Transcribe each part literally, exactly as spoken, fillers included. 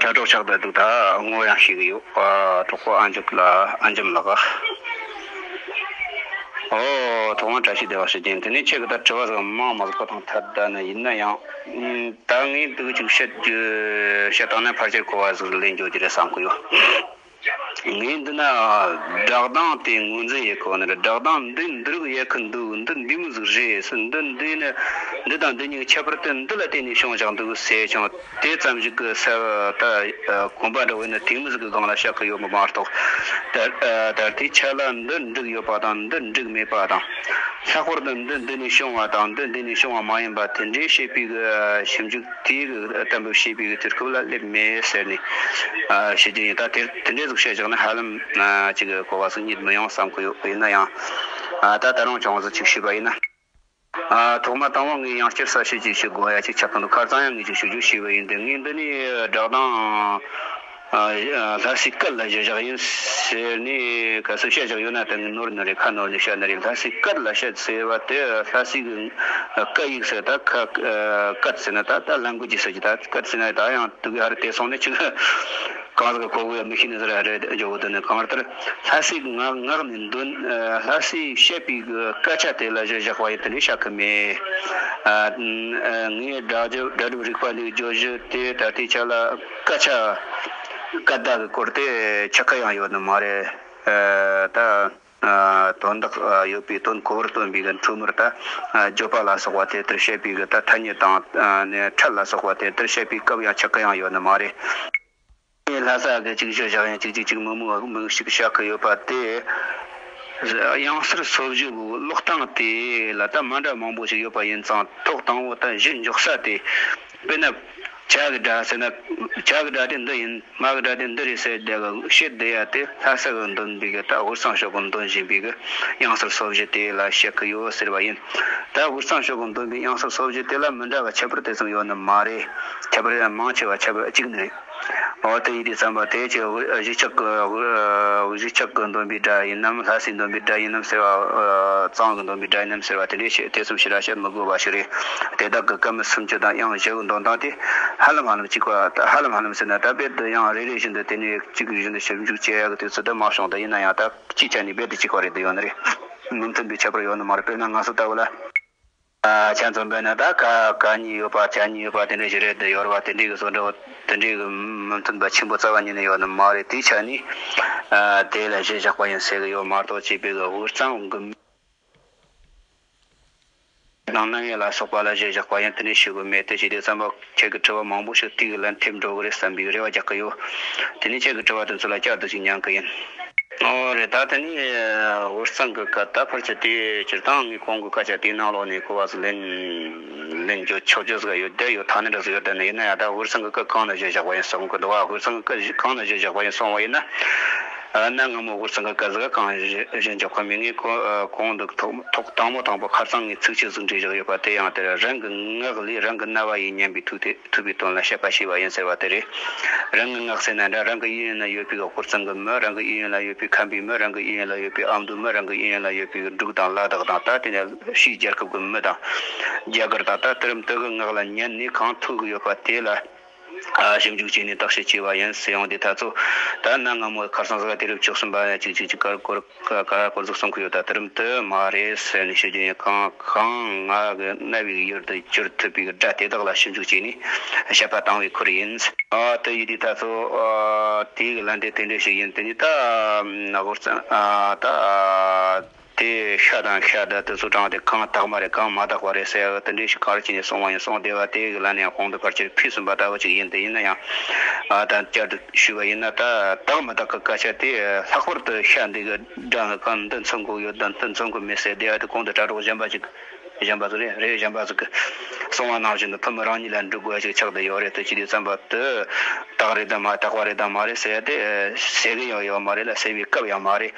ད་གྲོགས་ཆགས་བསྡད་འདུག་ད་ངོ་ཡང་ཤེས་ཀྱི་ཡོད། ཨ། གྲོགས་པོ་ཨ་འཇམ་ལགས། ཨ་འཇམ་ལགས། ཨོ། ཐོག་མར་བཀྲ་ཤིས་བདེ་ལེགས་ཞུ་རྒྱུ་ཡིན། དེ་ནས་ཁྱེད་ཀྱིས་ད་དྲི་བ་ཟིག་མང་མང་ཟིག་བཀོད་བཏང་ཐལ། ད་ནི་ཡིན་ན་ཡང་། ད་ངས་འདི་གི་ཅིག་བཤད་རྒྱུ་བཤད་བཏང་ན་ཕལ་ཆེར་གོ་བ་ཟིག་ལེན་འགྱོ་རྒྱུ་རེད་བསམ་གི་ཡོད། ངས་འདི་ན་བསྒྲགས་གཏམ་དེ་ངོས་འཛིན་ཡེད་གོ་ནི་རེད། བསྒྲགས་གཏམ་འདི་འདི་རིགས་ཡེད་གི་འདུག་འདི་འདི་མོ་ཟིག་རེད་ཟེར། འདི་འདི་ནི་འདི་དང་འདི་གཉིས་ཁྱད་པར་དེ་འདི་ལ་བརྟེན་ནས་བྱུང་བཞག་འདུག་ཟེར་ཀྱང་། དེ་ཙམ་ཞིག་གི་ས་ད་གོམ་པ་འདྲ་བོ་ནི་དེ་མོ་ཟིག་གི་སྒང་ལ་བཤད་གི་ཡོད་མ་མ་གཏོགས། ད་ད་ལྟའི་ཆ་ལ་འདི་འགྲིག་ཡོད་པ་དང་འདི་འགྲིག་མེད་པ་དང་། ལྷག་པར་དུ་འདི་འདི་ནས་བྱུང་བ་དང་འདི་འདི་ནས་བྱུང་བ་མ་ཡིན་པ་དེ་འདྲའི་བཤད་པའི་གི་ཞིབ་འཇུག་དེའི་གི་གཏན་འབེབས་བྱེད་པའི་གི་དུས་སྐབས་ལ་སླེབས་མེད་ཟེར་ནས་ཞུ་རྒྱུ་ཡིན། ད་དེ་དེ་འདྲའི་ཟིག་བཤད་བཞག་ན་ཧ་ལམ་ཅིག་གོ་བ་ཟིག་རྙེད་མི་ཡོང་བསམ་གི་ཡོད། ཡིན་ན་ཡང་ད་ད་རུང་ཅུང་ཟིག་ཅིག་ཞུས་པ་ཡིན་ན། ཨ། ཐོག་མ་དང་པོ་ངས་ཡང་བསྐྱར་གསལ་བཤད་ཅིག་ཞུ་དགོས་ཡ་ཅིག་ཆགས་ཀྱི་འདུག་ཁ་སང་ཡང་ངས་ཅིག་ཞུ་རྒྱུ་བྱས་པ་ཡིན། དེ་ངས་འདི་ནས་བསྒྲགས་གཏམ། ཨ། ལྷ་སའི་སྐད་ལ་གཞི་བཞག་ཡིན་ཟེར་ནས་ག་ཚོད་བཤད་བཞག་ཡོད་ན་དེ་ངས་ནོར་ནི་རེད། ཁ་ནོར་ནས་བཤད་ནི་རེད། ལྷ་སའི་སྐད་ལ་བཤད་ཟེར་བ་དེ་ལྷ་སའི་གི་སྐད་ཡིག་ཟེར། ད་ཁ་སྐད་ཟེར་ན་ད་ད་ལན་གོ་ཅི་ཟེར་གི། ད་སྐད་ཟེར་ན་ད་ཡང་དུ་གི་ཧ་ར་དེ་སོང་ནས་ཅིག་གང་ཟིག་གོ་གི་ཡོད་མི་ཤེས་ནི་ཟེར་རེད། འཇོག་གི་འདུག་ནི། གང་ལྟར་ལྷ་སའི་ངག་ངག་ནས་འདོན། ལྷ་སའི་བཤད་པའི་གི་སྐད་ཆ་དེ་ལ་གཞི་བཞག་པ་ཡིན། དེ་འདྲའི་བཤད་གི་མེད། ངས་སྒྲ་སྒྲ་སྒྲ་སྒྲུབ་རིག་པ་འདི་བརྗོད་གཞི་དེ་ད་ལྟའི་ཆ་ལ་སྐད་ཆ་སྐད་བརྡ་གི་སྐོར་དེ་ཆ་ཁ་ཡང་ཡོད་ནི་མ་རེད། ད་དོན་དག་ཡོད་པའི་དོན་གོ་བར་སྟོན་པའི་གི་འཕྲོས་མར་ད་བརྗོད་པ་ལ་སོགས་པ་དེ་ལྟར་བཤད་པའི་གི་ད་ཐ་སྙད་དང་ནས་ཕྲད་ལ་སོགས་པ་དེ་ལྟར་བཤད་པའི་སྐབས་ཡང་ཆ་ཁ་ཡང་ཡོད་ནི་མ་རེད། ལྷ་ས་གི་ཅིག་ཞུ་བཞག་ཡང་ཅིག་ཅིག་ཅིག་མི་མོ་མི་ཞིག་བཤད་གི་ཡོད་པ་དེ། དབྱངས་གསལ་སོ་བཞི་གི་ཀློག་སྟངས་དེ་ལ་ད་མ་འདྲ་མང་པོ་ཞིག་ཡོད་པ་ཡིན་ཙང་། ཐོག་དང་པོ་ད་གཞི་འཇོག་ས་དེ། དཔེར་ན་བྱ་གི་སྒྲ་ཟེར་ན། བྱ་གི་སྒྲ་དེ་འདི་ཡིན། མ་གི་སྒྲ་དེ་འདི་རེད་ཟེར་བསྡད་གི་བཤད་བསྡད་ཡ་དེ་ལྷ་ས་གི་འདོན་པའི་གི་ད་ཧུར་གཙང་ཕྱོགས་གི་འདོན་བཞིན་པའི་གི་དབྱངས་གསལ་སོ་བཞི་དེ་ལ་བཤད་གི་ཡོད་ཟེར་བ་ཡིན། ད་ཧུར་གཙང་ཕྱོགས་གི་འདོན་པའི་དབྱངས་གསལ་སོ་བཞི་དེ་ལ་མི་འདྲ་བ་ཁྱད་པར་དེ་ཙམ་ཡོད་ནི་མ་རེད། ཁྱད་པར་མང་ཆེ་བ་ཁྱད་པར་གཅིག་ནི་རེད། འོ་དེ་ཡིན་དུས་ཙམ་པ་དེ་ཆེ་གཞིས་ཆགས་ཀྱི་གཞིས་ཆགས་ཀྱི་འདོན་པའི་སྒྲ་ཡིན་ནམ། ལྷ་སའི་འདོན་པའི་སྒྲ་ཡིན་ནམ་ཟེར་བ། གཙང་གི་འདོན་པའི་སྒྲ་ཡིན་ནམ་ཟེར་བ་དེ་འདྲའི་ཆེ་དེ་ཙམ་ཞེ་དྲག་བཤད་མི་དགོས་པ་ཞིག་རེད། དེ་དག་གི་སྐབས་མི་སུམ་ཅུ་དང་དབྱངས་བཞི་གི་འདོན་སྟངས་དེ་ཧ་ལམ་ཧ་ལམ་གཅིག་པ། ད་ཧ་ལམ་ཧ་ལམ་ཟེར་ན་ད་རྦད་དེ་ཡང་རེ་རེ་བཞིན་དུ་དེ་ནས་གཅིག་བཞིན་དུ་ཞིབ་འཇུག་བྱེད་ཡག་གི་དུས་ཚོད་དེ་མ་བྱུང་། ད་ཡིན་ན་ཡང་ད་སྤྱིའི་ཆ་ནས་རྦད་དེ་གཅིག་པ་རེད་དུ་ཡོད་ནི་རེད། མི་མཐུན་པའི་ཁྱད་པར་ཡོད་ནི་མ་རེད། དཔེར་ན་ང་ཚོ་ལྟ་བུ་ལ། ཨ། ཆ་མཚོན་པ་ན་ད་ག་ག་གཉིས་ཡོད་པ། ཆ་གཉིས་ཡོད་པ་དེ་འདྲ་ཞིག་རེད་དུ་ཡོད་རེད་བ། དེ་འདྲའི་གི་བཟོ་འདྲ་བ་དེ་འདྲའི་གི་མི་མཐུན་པ་ཆེན་པོ་རྩ་བ་ཉིད་ནས་ཡོད་ནི་མ་རེད། དེའི་ཆ་ནས། ཨ། དེ་ལ་གཞི་བཞག་པ་ཡིན་ཟེར་གི་ཡོད་མ་གཏོགས་བྱས་པའི་གི་ཧུར་གཙང་གི་དང་སྣང་ངེ་ལ་སོགས་པ་ལ་གཞི་བཞག་པ་ཡང་དེ་འདྲ་ཞུ་གི་མེད། དེ་བྱས་དུས་ཙམ་པ་ཁྱེད་ཀྱི་དྲི་བ་མང་པོ་ཞིག་དེ་གི་ལན་ཐེབས་འགྲོ་གི་རེད་བསམ་པའི་རེ་བ་རྒྱག་གི་ཡོད། དེ་ནས་ཁྱེད་ཀྱི་དྲི་བ་དེ་ཚོ་ལ་བསྐྱར་དུ་ཞིག་ཉན་གི་ཡིན། ཨོ་རེད། ད་དེ་ནས་ཧུར་གཙང་གི་སྐད་ད་ཕལ་ཆེར་དེ་སྤྱིར་བཏང་ངས་གོང་གི་སྐད་ཆ་དེའི་ནང་ལོགས་ནས་གོ་བ་ཟིག་ལེན་ལེན་རྒྱུ་ཆོག་རྒྱུ་ཟིག་ཡོད་བསྡད་ཡོད། ཐ་སྙད་འདྲ་ཟིག་ཡོད་བསྡད་ནི་ཡིན་ན་ཡང་། ད་ཧུར་གཙང་གི་སྐད་གང་ན་གཞི་བཞག་པ་ཡིན་གསུང་གི་འདུག་བ། ཧུར་གཙང་གི་སྐད་གཞི་གང་ན་གཞི་བཞག་པ་ཡིན་གསུང་བ་ཡིན་ན། ཨ། གནའ་སྔ་མོ་ཧུར་གཙང་གི་སྐད་ཟིག་གང་གཞི་གཞི་འཇོག་གི་མིན། ངས་གོ་ཨ། གོང་དུ་ཐོག་ཐོག་དང་པོ་དང་པོ་ཁ་སང་ངས་ཚིགས་བཅད་ཟིག་འབྲི་བཞག་ཡོད་པ་དེ་ཡང་དེར། རང་གི་ངག་ལས་རང་གི་རྣ་བ་ཡིས་ཉན་པའི་ཐུགས་དེ། ཐུབ་པའི་དོན་ལ་བཤད་པ་ཞེས་པ་ཡིན་ཟེར་བ་དེ་རེད། རང་གི་ངག་ཟེར་ན་འདྲ། རང་གི་གཡས་གཡོན་ལ་ཡོད་པའི་ཧུར་གཙང་གི་མི། རང་གི་གཡས་གཡོན་ལ་ཡོད་པའི་ཁམས་པའི་མི། རང་གི་གཡས་གཡོན་ལ་ཡོད་པའི་ཨ་མདོའི་མི། རང་གི་གཡས་གཡོན་ལ་ཡོད་པའི་འབྲུག་དང་ལ་དྭགས་དང་། ད་དེ་ནས་ཕྱིའི་རྒྱལ་ཁབ་ཀྱི་མི་དང་རྒྱ་གར་དང་། ད་དེ་རིམ་དེ་གི་ངག་ལ་ཉན་ནས་གང་ཐུབ་ཀྱི་ཡོད་པ་དེ་ལ། ཨ། ཞིབ་འཇུག་བྱས་ནས་བརྟག་དཔྱད་བྱས་པ་ཡིན་ཟེར་ཡོང་དུས་ད་ཚོ། ད་གནའ་སྔ་མོའི་ཁ་སང་ཟིག་དུས་རབས་བཅུ་གསུམ་པ་ཡང་གཅིག་གཅིག་གཅིག་ཀར་སྐོར་ཀ་ཀ་སྐོར་ཟིག་གསུང་གི་ཡོད། ད་དེ་རིམ་དུ་མ་རེད་ཟེར་ནས་ཞུ་རྒྱུ་ཡིན། གང་གང་ང་གི་རྣ་བའི་ཡུལ་དུ་གྱུར་ཐུབ་པའི་སྒྲ་དེ་དག་ལ་ཞིབ་འཇུག་བྱས་ནས་དཔྱད་པ་བཏང་བའི་ཁུལ་ཡིན། ཨ། དེ་ཡིན་དུས་ད་ཚོ། ཨ། དེའི་ལན་དེ་དེ་འདྲ་ཞིག་ཡིན། དེ་ནི་ད་ཧུར་གཙང་། ཨ། ད་དེ་ཤ་དང་ཤ་དང་དེ་ཚོ་དྲངས་ཏེ་གང་དག་མ་རེད་གང་མ་དག་པ་རེད་ཟེར་དེ་འདྲ་ཞིག་ག་རེ་བྱས་ནས་གསུང་བ་ཡིན། གསུང་བསྡད་པ་དེ་གི་ལན་ཡང་གོང་དུ་ཕལ་ཆེར་ཕུལ་ཟིན་པ་ལྟ་བུ་ཅིག་ཡིན། དེ་ཡིན་ན་ཡང་། ཨ། ད་བསྐྱར་དུ་ཞུས་པ་ཡིན་ན། ད་དག་མི་དག་གི་སྐད་ཆ་དེ་ལྷག་པར་དུ་ཤ་འདི་གི་སྒྲ་གང་འདི་མཚོན་གི་ཡོད་དང་འདི་མཚོན་གི་མེད་ཟེར་བསྡད་པ་དེ་གོང་དུ་དྲ་གྲོགས་གཞན་པ་ཅིག་གཞན་པ་ཚོ་རེད། རེད། གཞན་པ་ཚོ་གི་གསུང་བ་ནང་བཞིན་དུ་ཕུ་མི་རང་ཉིད་ལ་འགྲོ་དགོས་ཅིག་ཆགས་བསྡད་ཡོད་རེད། དེ་བྱེད་དུས་ཙམ་པ་དུ་དག་རེད་དམ་མ་དག་པ་རེད་དམ་མ་རེད་ཟེར་ཏེ་ཟེར་གི་ཡང་ཡོད་མ་རེད་ལ། ཟེར་བའི་སྐབས་ཡང་མ་རེད།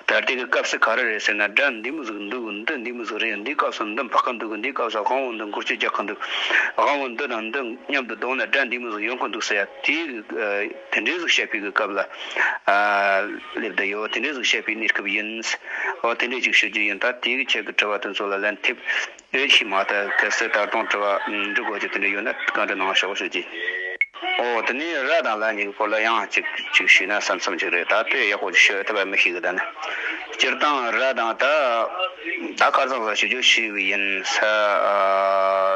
ད་ལྟའི་གི་སྐབས་སུ་ག་རེ་རེད་ཟེར་ན། སྒྲ་འདི་མོ་ཟིག་འདུག་འདི་འདི་མོ་ཟིག་རེད། འདིའི་སྐབས་སུ་འདི་འཕགས་ཀི་འདུག་འདིའི་སྐབས་སུ་དབང་པོ་འདི་འགུལ་སྐྱོད་རྒྱག་གི་འདུག་དབང་པོ་འདི་དང་འདི་མཉམ་དུ་བསྡོངས་ན་སྒྲ་འདི་མོ་ཟིག་ཡོང་གི་འདུག་ཟེར་ཡ་དེའི་གི་དེ་འདྲའི་ཟིག་བཤད་པའི་གི་སྐབས་ལ་སླེབས་བསྡད་ཡོད། དེ་འདྲའི་ཟིག་བཤད་པའི་གནས་སྐབས་ཡིན། འོ། དེ་འདྲའི་ཅིག་ཞུ་རྒྱུ་ཡིན། ད་དེའི་ཁྱེད་ཀྱི་དྲི་བ་དེ་ཚོ་ལ་ལན་ཐེབས་རེ་ཞིག་མ་ད་གལ་སྲིད་ད་དུང་དྲི་བ་འདྲི་དགོས་རྒྱུ་དེ་འདྲ་ཡོད་ན་བཀའ་འདྲི་གནང་ཤོག་ཞུ་རྒྱུ། ཨོ་དེ་ནས་ར་དང་ལ་གཉིས་ཀྱི་སྐོར་ལ་ཡང་གཅིག་གཅིག་ཞུས་ན་བསམ་བསམ་ཅིག་རེད། ད་དེ་ཡག་པོ་ཞུ་ཐུབ་པ་མི་ཤེས་གི། ད་ནི་སྤྱིར་བཏང་ར་དང་ད་ད་ཁ་སང་ཟ་ཞུ་རྒྱུ་ཞུས་པ་ཡིན། ས་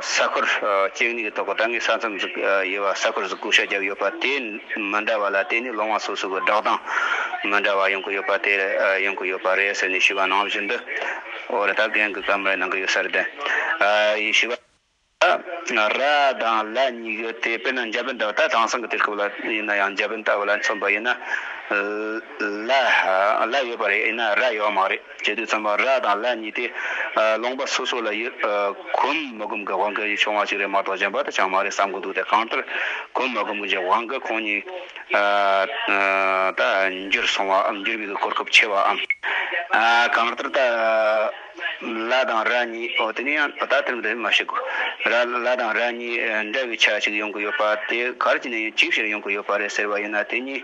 ས་ཁུལ་སྐྱེ་དངོས་ཀྱི་ཐོག་གི་ད་ངས་ས་མཚམས་ཟིག་ཡོད་པ། ས་ཁུལ་ཟིག་བགོ་བཤའ་བརྒྱབ་ཡོད་པ་དེ་མི་འདྲ་བ་ལ་བརྟེན་ནས་ལུང་པ་སོ་སོ་གི་བསྒྲགས་སྟངས་མི་འདྲ་བ་ཡོང་གི་ཡོད་པ་དེ་ཡོང་གི་ཡོད་པ་རེད་ཟེར་ནས་ཞུས་པ་ནང་བཞིན་དུ། ཨོ་རེད། ད་རྒན་གྱི་བཀའ་མོལ་གནང་གི་ཡོད་ས་རེད། ཡིན་ཞུས་པ། ར་དང་ལ་གཉིས་ཀྱི་དེ་དཔེར་ན་འཇར་པན་ལྟ་བུ། ད་དེང་སང་གི་དུས་སྐབས་ལ་ཡིན་ན་ཡང་འཇར་པན་ལྟ་བུ་ལ་མཚོན་པ་ཡིན་ན། ལ་ལ་ཡོད་པ་རེད། ཡིན་ན་ར་ཡོད་མ་རེད། བྱེད་དུས་ཙམ་པ་ར་དང་ལ་གཉིས་དེ་ལུང་པ་སོ་སོ་ལ་ཡོད། གོམས་མི་གོམས་ཀྱི་དབང་གིས་བྱུང་བ་ཞིག་རེད་མ་གཏོགས་གཞན་པ་དེ་ཅང་མ་རེད་བསམ་གི་འདུག། དེ་གང་ལྟར་གོམས་མི་གོམས་ཀྱི་དབང་གིས་ཁོང་གཉིས་ད་འགྱུར་སོང་བའམ་འགྱུར་བའི་གོ་སྐབས་ཆེ་བའམ། གང་ལྟར་ད། ལ་དང་ར་གཉིས། ཨོ་དེ་ནས་ཡང་ད་དེ་འདྲ་མ་བཤད་གོ། ར་ལ་དང་ར་གཉིས་འདྲ་བའི་ཆ་ཞིག་ཡོང་གི་ཡོད་པ་དེ་ག་རེ་བྱས་ནས་ཡང་གཅིག་ཕྱིར་ཡོང་གི་ཡོད་པ་རེད་ཟེར་བ་ཡིན་ན། དེ་གཉིས་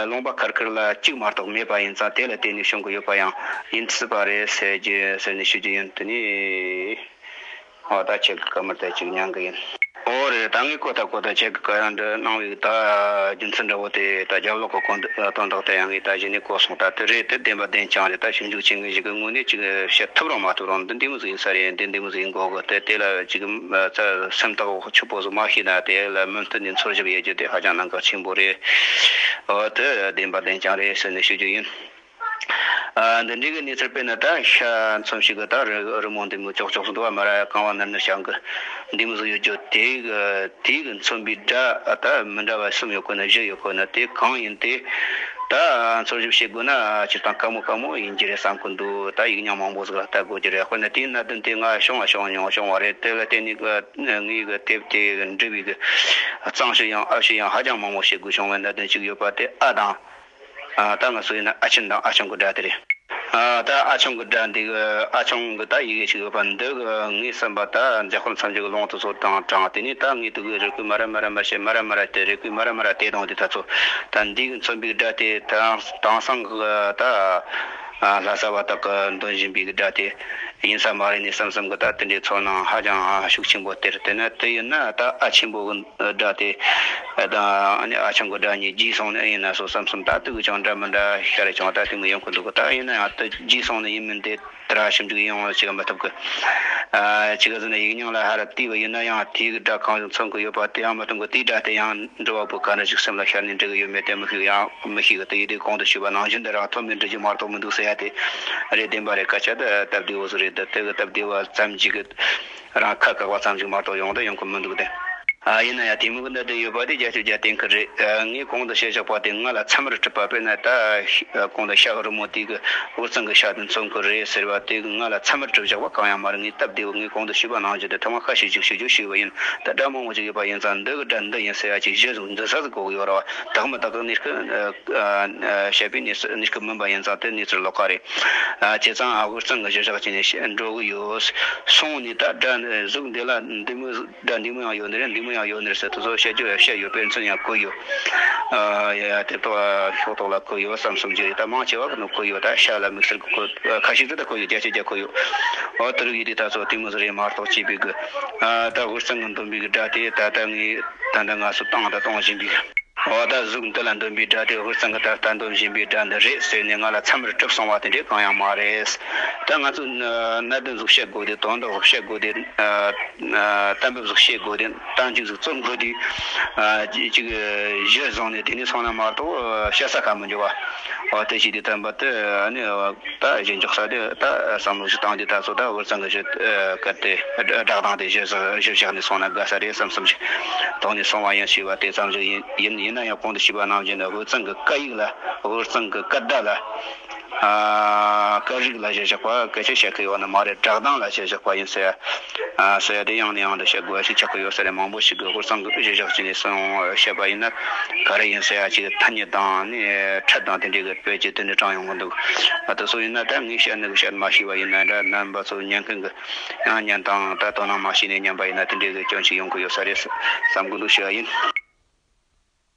ལུང་པ་ཁེར་ཁེར་ལ་གཅིག་མ་གཏོགས་མེད་པ་ཡིན་ཙང་དེ་ལ་བརྟེན་ནས་བྱུང་གི་ཡོད་པ་ཡང་ཡིན་སྲིད་པ་རེད་ཟེར་རྒྱུ་ཟེར་ནས་ཞུ་རྒྱུ་ཡིན། དེ་ནས་ཨོ་ད་ཁྱེད་ཀྱི་བཀའ་མོལ་དེ་གཅིག་ཉན་གི་ཡིན། ཨོ་རེད། ད་ངས་གོ་ད་གོ་ད་ཁྱེད་ཀྱི་བཀའ་འདྲི་གནང་བའི་ད་རྒྱུ་མཚན་འདྲ་བོ་དེ་ད་རྒྱབ་ལོག་གི་གོ་དོན་དག་དེ་ཡང་ངས་ད་གཞི་ནས་གོ་སོང་། ད་དེ་རེད། དེ་བདེན་པ་བདེན་རྐྱང་རེད། ད་ཞིབ་འཇུག་བྱེད་མཁན་ཞིག་གི་ངོས་ནས་ཅིག་བཤད་ཐུབ་རང་མ་ཐུབ་རང་འདི་འདི་མོ་ཟིག་ཡིན་ས་རེད། འདི་འདི་མོ་ཟིག་ཡིན་དགོས་གི། དེ་དེ་ལ་ཅིག་ཚ་སེམས་ཐག་ཆོད་པོ་ཟིག་མ་ཤེས་ན་དེ་ལ་མུ་མཐུད་ནས་འཚོལ་ཞིབ་ཡེད་རྒྱུ་དེ་ཧ་ཅང་གནད་འགག་ཆེན་པོ་རེད། ཨོ་དེ་བདེན་པ་བདེན་རྐྱང་རེད་ཟེར་ནས་ཞུ་རྒྱུ་ཡིན། ཨ་འདི་འདྲའི་གི་གནས་ཚུལ་དཔེར་ན་ད་ཤ་མཚོན་ཞིག་གི་ད་རི་རི་མོ་འདི་མོ་ཅོག་ཅོག་འདུག་བ། མ་ར་གང་བ་ནར་ནར་བྱང་གི་འདི་མོ་ཟིག་ཡོད་རྒྱུ་དེ་གི་དེ་གི་མཚོན་པའི་སྒྲ་ད་མི་འདྲ་བ་གསུམ་ཡོད་གོ་ན་བཞི་ཡོད་གོ་ན་དེ་གང་ཡིན་དེ་ད་འཚོལ་ཞིབ་བྱེད་དགོས་ན་སྤྱིར་བཏང་དཀའ་མོ་དཀའ་མོ་ཡིན་གྱི་རེད་བསམ་གི་འདུག། ད་ཡིག་རྙིང་མང་པོ་ཟིག་ལ་ལྟ་དགོས་ཀྱི་རེད། དཔེར་ན་དེའི་གནད་དོན་དེ་ང་བྱུང་བ་བྱུང་མྱོང་བྱུང་བ་རེད། དེ་ལ་བརྟེན་ནས་གི་ངའི་གི་དེབ་དེ་གི་འབྲི་བའི་གི་གཙང་ཞིབ་ཡང་ཨ་ཞིབ་ཡང་ཧ་ཅང་མང་པོ་བྱེད་དགོས་བྱུང་བའི་གནད་དོན་ཅིག་ཡོད་པ་དེ་ཨ་དང་། ཨ་ད་ང་ཚོ་ཡིན་ན་ཨ་ཆེན་དང་ཨ་ཆུང་གི་སྒྲ་དེ་རེད། ཨ་ད་ཨ་ཆུང་གི་སྒྲ་འདི་གི་ཨ་ཆུང་གི་ད་ཡི་གེ་ཞིག་ཡོད་པ་འདི་གི་ངའི་བསམ་པ་ད་འཇམ་དཔལ་མཚམས་སྦྱོར་གི་ལུང་དེ་ཚོ་དང་དྲངས། དེ་ནས་ད་ངས་དེ་གི་རེ་སྐུལ་མ་ར་མ་ར་མ་བྱེད། མ་ར་མ་ར་དེ་རེ་སྐུལ་མ་ར་མ་ར་དེ་དང་དེ་ད་ཚོ་ད་འདི་གི་མཚོན་པའི་སྒྲ་དེ་ད་དེང་སང་གི་ད་ལྷ་ས་བ་དག་གི་འདོན་བཞིན་པའི་སྒྲ་དེ་ཡིན་ས་མ་རེད་ནས་བསམ་བསམ་གི་ད་དེ་འདྲའི་ཚོར་སྣང་ཧ་ཅང་ཤུགས་ཆེན་པོ་སྟེར། དེ་ན་དེ་ཡིན་ན་ད་ཨ་ཆེན་པོ་གི་སྒྲ་དེ་དང་ཨ་ནི་ཨ་ཆུང་གི་སྒྲ་གཉིས་རྗེས་སོང་ནས་ཡིན་ན་སོ་བསམ་བསམ་ད་དུ་གི་ཅང་འདྲ་མི་འདྲ་ཤར་ཅང་ད་དུ་མི་ཡོང་གི་འདུག་གི། ད་ཡིན་ན་ཡང་དུ་རྗེས་སོང་ནས་ཡིན་མིན་དེ་དེ་ར་ཞིབ་འཇུག་ཡོང་བ་བྱེད་མི་ཐུབ་གི། ཨ་ཅི་ག་ཟེར་ན་ཡིག་རྙིང་ལ་ཧ་ར་བལྟས་པ་ཡིན་ན་ཡང་དེའི་གི་སྒྲ་གང་ཞིག་མཚོན་གི་ཡོད་པ་དེ་ཡང་མི་མཐོང་གི། དེའི་སྒྲ་དེ་ཡང་འགྲོ་བ་པོ་ག་འདྲ་ཞིག་སེམས་ལ་ཤར་ནས་འགྲིག་གི་ཡོད་མེད་དེ་མི་ཤེས་ཡང་མི་ཤེས་གི། དེ་ཡི་དེ་གོང་དུ་ཞུས་པ་ནང་བཞིན་དུ་རང་ཐོག་མེད་འགྲུབ་རྒྱུ་མ་གཏོགས་མི་འདུག་ཟེར་ཡ་དེ་རེད། བདེན་པ་རེད། སྐད་ཆ་དེ་སྟབས་བདེ་བོ་ཟིག་རེད། དེ་དེ་གི་སྟབས་བདེ་བ་ཙམ་ཅིག་གི་རང་ཁ་བཀག་པ་ཙམ་ཞིག་མ་གཏོགས་ཡོང་དེ་ཡོང་གི་མི་འདུག་སྟེ། ཨ་ཡིན་ན་ཡང་དེ་མོ་གི་གནད་དོན་ཡོད་པ་དེ་བརྒྱ་ཆ་བརྒྱ་བརྟེན་གི་རེད། ཨ་ངས་གོང་དུ་བཤད་བཞག་པ་དེ་ང་ལ་ཚད་མར་གྲུབ་པ་དཔེར་ན་ད་ཤ་གོང་དུ་ཤ་གི་རི་མོ་དེ་གི་དབུས་གཙང་གི་ཤ་དེ་མཚོན་གི་རེད་ཟེར་བ་དེ་གི་ང་ལ་ཚད་མར་གྲུབ་བཞག་པ་གང་ཡང་མ་རེད། ངས་སྟབས་བདེ་བོ་ངས་གོང་དུ་ཞུས་པ་ནང་བཞིན་དུ་ཐོག་མ་ཁ་ཤས་ཅིག་ཞུ་རྒྱུ་ཞུས་པ་ཡིན། ད་སྒྲ་མང་པོ་ཅིག་ཡོད་པ་ཡིན་ཙང་འདི་གི་སྒྲ་འདི་ཡིན་ཟེར་ཡ་ཅིག་གཞི་ཟིག་འཛིན་ས་ཟིག་དགོས་གི་ཡོད་ར་བ། དག་མི་དག་གི་གནས་སྐབས་ཨ་ཨ་བཤད་པའི་གནས་ས་གནས་སྐབས་མིན་པ་ཡིན་ཙང་དེ་གནས་ཚུལ་ལོགས་ཀ་རེད། ཨ་བྱས་ཙང་ཨ་དབུས་གཙང་གི་གཞིར་བཞག་བྱས་ནས་བཤད་འགྲོ་གི་ཡོད། སོང་ནས་ད་སྒྲ་གཟུགས་འདི་ལ་འདི་མོ་སྒྲ་འདི་མོ་ཡང་ཡོད་ནི་རེད། འདི་མོ་ཡང་ཡོད་ནི་རེད་ཟེར་དེ་ཚོ་བཤད་རྒྱུ་བཤད་ཡོད། དཔེ་མཚོན་ཡང་བཀོད་ཡོད། ཨ་ཡ་དེ་ཐོག་ཤོག་ཐོག་ལ་བཀོད་ཡོད་བསམ་བསམ་གྱི་རེད། ད་མང་ཆེ་བ་གི་ནང་བཀོད་ཡོད། ད་ཤ་ལ་དམིགས་བསལ་གི་བཀོད་ཁ་ཤས་ཙི་ད་བཀོད་ཡོད། བརྒྱ་ཆ་བརྒྱ་བཀོད་ཡོད། འོ་དེ་རིགས་ཡིན་དུས་ད་ཚོ་དེ་མོ་ཟིག་རེད་མ་གཏོགས་བྱས་པའི་གི་ཨ་ད་དབུས་གཙང་གི་འདོན་པའི་གི་སྒྲ་དེ་ད་ད་ངས་ད་ད་ང་ཚོ་བཏང་ད་གཏོང་བཞིན་པའི་གི་འོ་ད་གཟུགས་འདི་ལ་འདོན་པའི་སྒྲ་དེ་དབུས་གཙང་གི་ད་ལྟ་འདོན་བཞིན་པའི་སྒྲ་འདི་རེད་ཟེར་ནས་ང་ལ་ཚད་མར་གྲུབ་སོང་བ་དེ་འདྲས་གང་ཡང་མ་རེད། ད་ང་ཚོས་གནད་དོན་ཟིག་བཤད་དགོས་དུས། དོན་དག་ཟིག་བཤད་དགོས་དུས། གཏན་འབེབས་ཟིག་བྱེད་དགོས་དུས། གཏན་འཇགས་ཟིག་བརྩོན་དགོས་དུས། ཅིག་གཞི་བཟུང་ནས་དེ་ནས་སོང་ན་མ་གཏོགས་བཤད་ས་ག་མི་འཇོག་བ། འོ་དེ་བྱས་དུས་ཙམ་པ་དེ་ནི་ད་གཞི་འཇོག་ས་དེ་ད་བསམ་བློ་ཞིག་བཏང་དུས་ད་ཚོ་ད་དབུས་གཙང་གི་གཞི་སྐད་དེ་སྒྲ་གདངས་དེ་གཞི་བཞག་ནས་སོང་ན་དགའ་ས་རེད་བསམ་བསམ་ཞིག་དོགས་ནས་སོང་བ་ཡིན་ཞུས་པ་དེ་ཙམ་ཞིག་ཡིན། ཡིན་ཡིན་ན་ཡང་གོང་དུ་ཞུས་པ་ནང་བཞིན་དབུས་གཙང་གི་སྐད་ཡིག་ལ། དབུས་གཙང་གི་སྐད་བརྡ་ལ། ཨ་སྐད་རིགས་ལ་གཞི་བཞག་པ་སྐད་ཆ་བཤད་གི་ཡོད་ནི་མ་རེད། སྒྲ་གདངས་ལ་གཞི་བཞག་པ་ཡིན་ཟེར། ཨ་ཟེར་ཡ་དེ་ཡང་ནས་ཡང་དུ་བཤད་དགོས་ཞིག་ཆགས་གི་ཡོད་ས་རེད། མང་པོ་ཞིག་གིས་དབུས་གཙང་གི་གཞི་བཞག་བྱས་ནས་སོང་བཤད་པ་ཡིན་ན་ག་རེ་ཡིན་ཟེར་ཡ་ཅིག་ཐ་སྙད་དང་ནི་ཕྲད་དང་དེ་འདྲའི་གི་དཔེ་ཅིག་དེ་འདྲ་དྲངས་ཡོང་གི་འདུག། ཨ་དེ་ཚོ་ཡིན་ན་ད་ངས་བཤད་ནི་གི་བཤད་མ་ཤེས་པ་ཡིན་ན་འདྲ། རྣམ་པ་ཚོ་ཉན་མཁན་གི་ཡང་ཉན་དང་ད་དོ་སྣང་མ་བྱས་ནས་ཉན་པ་ཡིན་ན་དེ་འདྲའི་གི་སྐྱོན་ཅིག་ཡོང་གི་ཡོད་ས་རེད་བསམ་གི་འདུག་ཞུ་བ་ཡིན།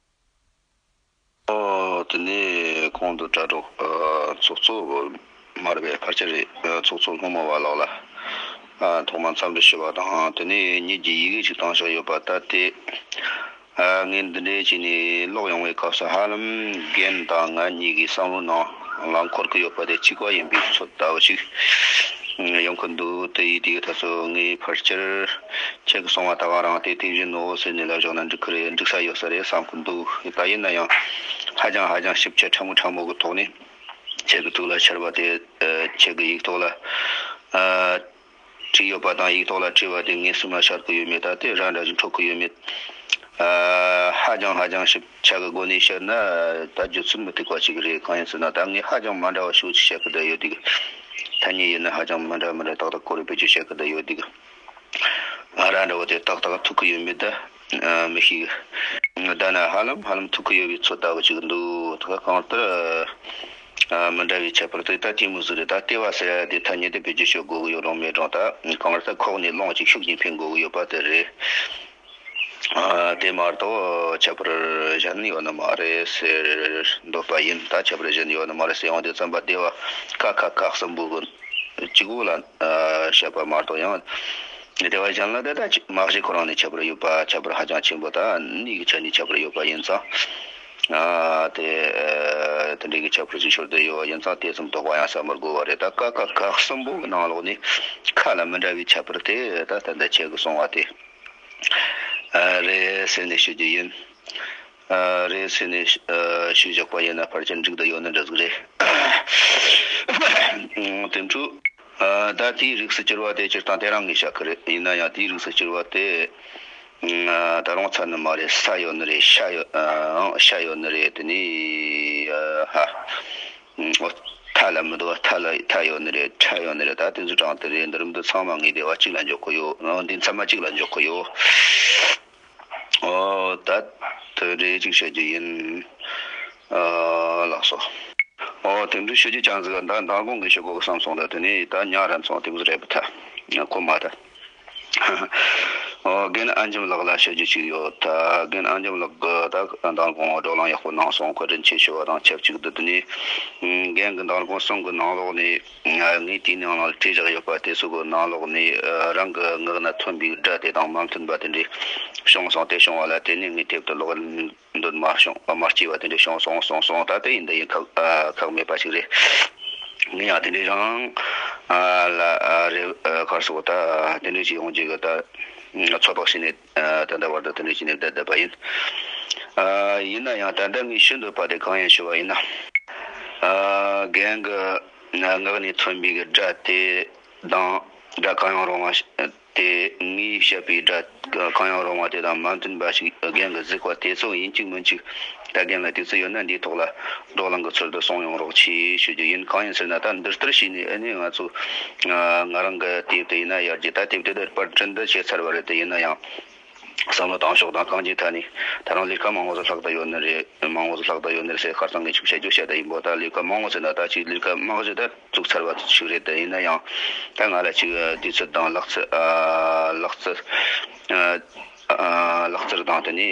ཨོ་དེ་ནས་གོང་དུ་དྲ་གྲོགས་ཚོགས་གཙོ་མ་རེད་པས་ཕལ་ཆེར་རེད། ཚོགས་གཙོ་སྔོན་མ་བ་ལགས་ལ་ཐོག་མར་འཚམས་འདྲི་ཞུ་བ་དང་། དེ་ནས་ཉིད་ཀྱི་ཡི་གེ་ཅིག་བཏང་བཞག་ཡོད་པ་ད་དེ་ ཨ། ངས་འདི་འདྲའི་བྱས་ནས་ཀློག་ཡོང་བའི་སྐབས་སུ་ཧ་ལམ་རྒན་དང་ང་གཉིས་ཀྱི་བསམ་བློའི་ནང་ལ་འཁོར་གྱི་ཡོད་པ་དེ་གཅིག་པ་ཡིན་པའི་ཚོད་ལྟ་བུ་ཞིག་ཡོང་གི་འདུག་དེ་ཡིན་དུས་ད་གཟོད་ངས་ཕལ་ཆེར་ཁྱེད་ཀྱི་གསུང་བ་ད་ག་རང་དེ་དེ་བཞིན་ནོ་ཟེར་ནས་ལབ་བཞག་ན་འགྲིག་གི་རེད། འགྲིག་ས་ཡོད་ས་རེད་བསམ་གྱི་འདུག་ད་ཡིན་ན་ཡང་ཧ་ཅང་ཧ་ཅང་ཞིབ་ཆ་ཕྲ་མོ་ཕྲ་མོ་གི་ཐོག་ནས་ཁྱེད་ཀྱི་ཐུགས་ལ་འཆར་བ་དེ། ཨ། ཁྱེད་ཀྱི་ཡིག་ཐོག་ལ། ཨ། བྲིས་ཡོད་པ་དང་ཡིག་ཐོག་ལ་བྲིས་པ་དེ་ངའི་སེམས་ལ་ཤར་གི་ཡོད་མེད། ད་དེ་ར་འདྲ་ཞིག་འཕྲོད་གི་ཡོད་མེད། ཨ། ཧ་ཅང་ཧ་ཅང་ཞིབ་ཆ་གི་སྒོ་ནས་བཤད་ན་ད་རྒྱུ་མཚན་མི་ཐུག་པ་ཞིག་རེད། གང་ཡིན་ཟེར་ན་ད་ངས་ཧ་ཅང་མ་འདྲ་བ་ཤོད་ཅིག་བཤད་གི་བསྡད་ཡོད་དུས། ཐ་སྙད་ཡིན་ན་ཧ་ཅང་མི་འདྲ་མི་འདྲ་ཏག་ཏག་ཁོ་རེ་བེད་སྤྱོད་བྱེད་གི་བསྡད་ཡོད་དུས། ང་ར་འདྲ་བོ་དེ་ཏག་ཏག་ཐུག་གི་ཡོད་མེད་ད། ཨ། མི་ཤེས་གི། ད་ན་ཧ་ལམ་ཧ་ལམ་ཐུག་གི་ཡོད་པའི་ཚོད་ལྟ་བུ་ཅིག་འདུག་ད་གང་ལྟར། ཨ། མི་འདྲ་བའི་ཁྱད་པར་དེ་ད་དེ་མོ་ཟིག་རེད། ད་ལྟེ་བ་ཟེར་ཡ་དེ་ཐ་སྙད་དེ་བེད་སྤྱོད་བྱེད་དགོས་གི་ཡོད་རུང་མེད་རུང་། ད་གང་ལྟར་ཁོག་ནས་རླུང་ཅིག་ཤུགས་ཀྱིས་འཕེན་དགོས་གི་ཡོད་པ་དེ་རེད། ཨ། དེ་མ་གཏོགས་ཁྱད་པར་གཞན་ཡོད་ནི་མ་རེད་ཟེར་འདོད་པ་ཡིན། ད་ཁྱད་པར་གཞན་ཡོད་ནི་མ་རེད་ཟེར་ཡོང་དུས་ཙམ་པ་སྡེ་པ་ཀ་ཁ་ག་གསུམ་པོ་གི་གཅིག་པོ་ལ། ཨ། བཤད་པ་མ་གཏོགས་ཡང་སྡེ་པ་གཞན་ལ་དེ་ད་མ་གཞི་ཁོ་རང་ནས་ཁྱད་པར་ཡོད་པ། ཁྱད་པར་ཧ་ཅང་ཆེན་པོ། ད་གནས་ཀྱི་ཆ་ནས་ཁྱད་པར་ཡོད་པ་ཡིན་ཙང་། ཨ། དེ། ཨ། དེ་འདྲའི་གི་ཁྱད་པར་ཅིག་ཤོར་བསྡད་ཡོད་པ་ཡིན་ཙང་དེ་ཙམ་དོགས་པ་ཡང་ཟ་མི་དགོས་པ་རེད། ད་ཀ་ཁ་ག་གསུམ་པོ་གི་ནང་ལོགས་ནས་ཁ་ལ་མི་འདྲ་བའི་ཁྱད་པར་དེ་ད་ད་ལྟ་ཁྱེད་ཀྱིས་གསུངས་པ་དེ། ཨ། རེད་ཟེར་ནས་ཞུ་རྒྱུ་ཡིན། ཨ། རེད་ཟེར་ནས། ཨ། ཞུས་བཞག་པ་ཡིན་ན་ཕལ་ཆེར་འགྲིག་བསྡད་ཡོད་ནི་འདྲ་ཟིག་རེད། དེ་འཕྲོས། ཨ། ད་དེའི་རིགས་སུ་གྱུར་པ་དེ་སྤྱིར་བཏང་དེ་རང་ངས་བཤད་གི་རེད། ཡིན་ན་ཡང་དེའི་རིགས་སུ་གྱུར་པ་དེ། ཨ། ད་རུང་ཚར་ནི་མ་རེད། ས་ཡོད་ནི་རེད། ཤ་ཡོད། ཨ། ཤ་ཡོད་ནི་རེད། དེ་ནས། ཨ། ཧ། ཨོ། ཐ་ལ་མི་འདུག་བ། ཐ་ལ་ཐ་ཡོད་ནི་རེད། ཁྲ་ཡོད་ནི་རེད། ད་དེ་ཚོ་གྲངས་དེ་རེད། འདི་རིམ་དུ་ཚང་མ་ངས་སྡེ་པ་གཅིག་ལ་འཇོག་གི་ཡོད། འོ། འདི་ཚང་མ་གཅིག་ལ་འཇོག་གི་ཡོད། ཨོ། ད་དེ་འདྲའི་གཅིག་བཤད་རྒྱུ་ཡིན། ཨ། ལགས་སོ། ཨོ། དེ་འདྲའི་ཞུ་རྒྱུ་ཅང་ཟིག་ད་མདང་དགོང་གི་ཞུ་དགོས་བསམ་སོང་། ད་དེ་ནས་ད་ཉག་རན་སོང་། དེ་མོ་རེད་པ། ད་གོ་མ་ད། ཨོ། རྒན་ཨ་འཇམ་ལགས་ལ་ཞུ་རྒྱུ་ཅིག་ཡོད། ད་རྒན་ཨ་འཇམ་ལགས་ཀྱིས་ད་མདང་དགོང་བགྲོ་གླེང་ཡག་པོ་གནང་སོང་། ཁོ་དྲིན་ཆེ་ཞུ་བ་དང་ཆབས་ཅིག་ཏུ། དེ་ནས་རྒན་གྱིས་མདང་དགོང་གསུང་གི་ནང་ལོགས་ནས། ང་། ངས་དེའི་ནང་ལ་བྲིས་བཞག་ཡོད་པ་དེ་ཚོ་གི་ནང་ལོགས་ནས། ཨ། རང་གི་ངག་ན་ཐོན་པའི་སྒྲ་དེ་དང་མ་མཐུན་པ་དེ་འདྲས་བྱུང་སོང་། དེ་བྱུང་བ་ལ་བརྟེན་ནས་ངས་དེབ་དེ་ཀློག་འདོད་མ་བྱུང་། མ་སྐྱེས་པ་དེ་འདྲས་བྱུང་སོང་། སོང་སོང་། ད་དེ་ཡིན་ད་ཡིན། ཁག་ཨ། ཁག་མེད་པ་ཞིག་རེད། ངས་ཡང་དེ་འདྲས་རང་། ཨ། ལ། ཨ། རེ། ཨ། གར་སོགས་ད་དེ་འདྲས་ཞིག་ཡོང་རྒྱུ་གི་ད་ཚོད་དཔག་བྱས་ནས། ཨ། ད་ལྟ་བར་དུ་དེ་འདྲས་བྱས་ནས་བསྡད་བསྡད་པ་ཡིན། ཨ། ཡིན་ན་ཡང་ད་ལྟ་ངས་ཞུ་འདོད་པ་དེ་གང་ཡིན་ཞུ་བ་ཡིན་ན། ཨ། རྒན་གྱི་ངག་ནས་ཐོན་པའི་གི་སྒྲ་དེ་དང་། སྒྲ་གང་ཡང་རུང་བ་དེ། ངས་བཤད་པའི་སྒྲ་གང་ཡང་རུང་བ་དེ་དང་མ་མཐུན་པ་ཞིག་རྒན་གྱིས་གཟིགས་པ་དེ་ཚོ་ཡིན་གཅིག་མིན་གཅིག་ད་རྒན་ལ་དུས་ཚོད་ཡོད་ན་འདིའི་ཐོག་ལ་བགྲོ་གླེང་གི་ཚུལ་དུ་གསུང་ཡོང་རོགས་གྱིས་ཞུ་རྒྱུ་ཡིན། གང་ཡིན་ཟེར་ན་ད་འདི་ལྟར་བྱས་ནས་ཨ་ནི་ང་ཚོ། ཨ། ང་རང་གི་དེབ་དེ་ཡིན་ན་ཡར་རྒྱས། ད་དེབ་དེ་ད་པར་སྐྲུན་ད་བྱས་ཚར་བ་རེད། དེ་ཡིན་ན་ཡང་བསམ་བློ་བཏང་ཕྱོགས་དང་གང་ཅིའི་ཐད་ནས་ད་རུང་ལས་ཀ་མང་པོ་ཟིག་ལྷག་བསྡད་ཡོད་ནི་རེད། མང་པོ་ཟིག་ལྷག་བསྡད་ཡོད་ནི་རེད་ཟེར་ཁ་སང་ངས་ཅིག་བཤད་རྒྱུ་བཤད་བསྡད་ཡིན་པ། ད་ལས་ཀ་མང་པོ་ཟེར་ན་ད་ཅིག་ལས་ཀ་མང་པོ་ཟིག་ད་བཙུགས་ཚར་བ་ཞིག་རེད། དེ་ཡིན་ན་ཡང་ད་ང་ལ་ཅིག་དུས་ཚོད་དང་ལག་རྩལ། ཨ། ལག་རྩལ། ཨ། ལག་རྩལ་དང་དེ་ནས་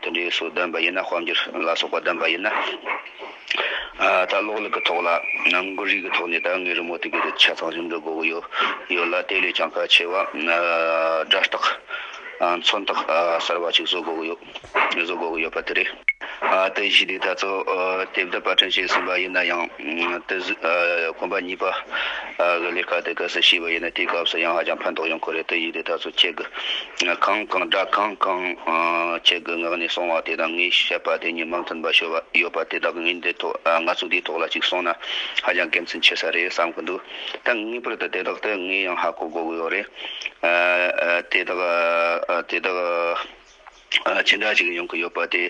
དེ་འདྲའི་སོ་ལྡན་པ་ཡིན་ན། དཔལ་འབྱོར་ལ་སོགས་པ་ལྡན་པ་ཡིན་ན། ཨ། ད་གློག་ཀླད་ཀྱི་ཐོག་ལ་ནང་འགུལ་རིས་ཀྱི་ཐོག་ནས་ད་ངས་རི་མོ་དེ་གི་ཆ་ཚང་ཞིག་འབྲི་དགོས་ཀྱི་ཡོད། ཡོད་ལ་དེ་ལས་ཀྱང་གལ་ཆེ་བ། ཨ། སྒྲ་རྟགས། ཨ། མཚོན་རྟགས། ཨ། གསར་བ་ཞིག་བཟོ་དགོས་ཀྱི་ཡོད། བཟོ་དགོས་ཀྱི་ཡོད་པ་དེ་རེད། ཨ། དེ་བཞིན་དུ་ད་ཚོ། ཨ། དེབ་དེ་པར་སྐྲུན་བྱས་ཟིན་པ་ཡིན་ན་ཡང་། ཨ། དེ་བཞིན། ཨ། གོམ་པ་གཉིས་པ། ཨ། གི་ལས་ཀ་དེ་གལ་སྲིད་བྱས་པ་ཡིན་ན་དེའི་སྐབས་སུ་ཡང་ཧ་ཅང་ཕན་ཐོགས་ཡོང་གི་རེད། དེ་བཞིན་དུ་ད་ཚོ་ཁྱེད་ཀྱི་གང་གང་སྒྲ་གང་གང་། ཨ། ཁྱེད་ཀྱི་ངག་ནས་གསུངས་པ་དེ་དང་ངས་བཤད་པ་དེ་གཉིས་མ་མཐུན་པ་ཤོད་པ་ཡོད་པ་དེ་དག་ངས་འདི་ཐོག་ཨ། ང་ཚོ་འདིའི་ཐོག་ལ་ཅིག་གསུངས་ན་ཧ་ཅང་དགེ་མཚན་ཆེ་ས་རེད་བསམ་གྱི་འདུག་ད་ངེས་པར་དུ་དེ་དག་དེ་ངས་ཡང་ཧ་གོ་དགོས་ཀྱི་ཡོད་རེད། ཨ། ཨ། དེ་དག་ཨ། དེ་དག་ཨ། ཅི་འདྲ་ཞིག་ཡོང་གི་ཡོད་པ་དེ།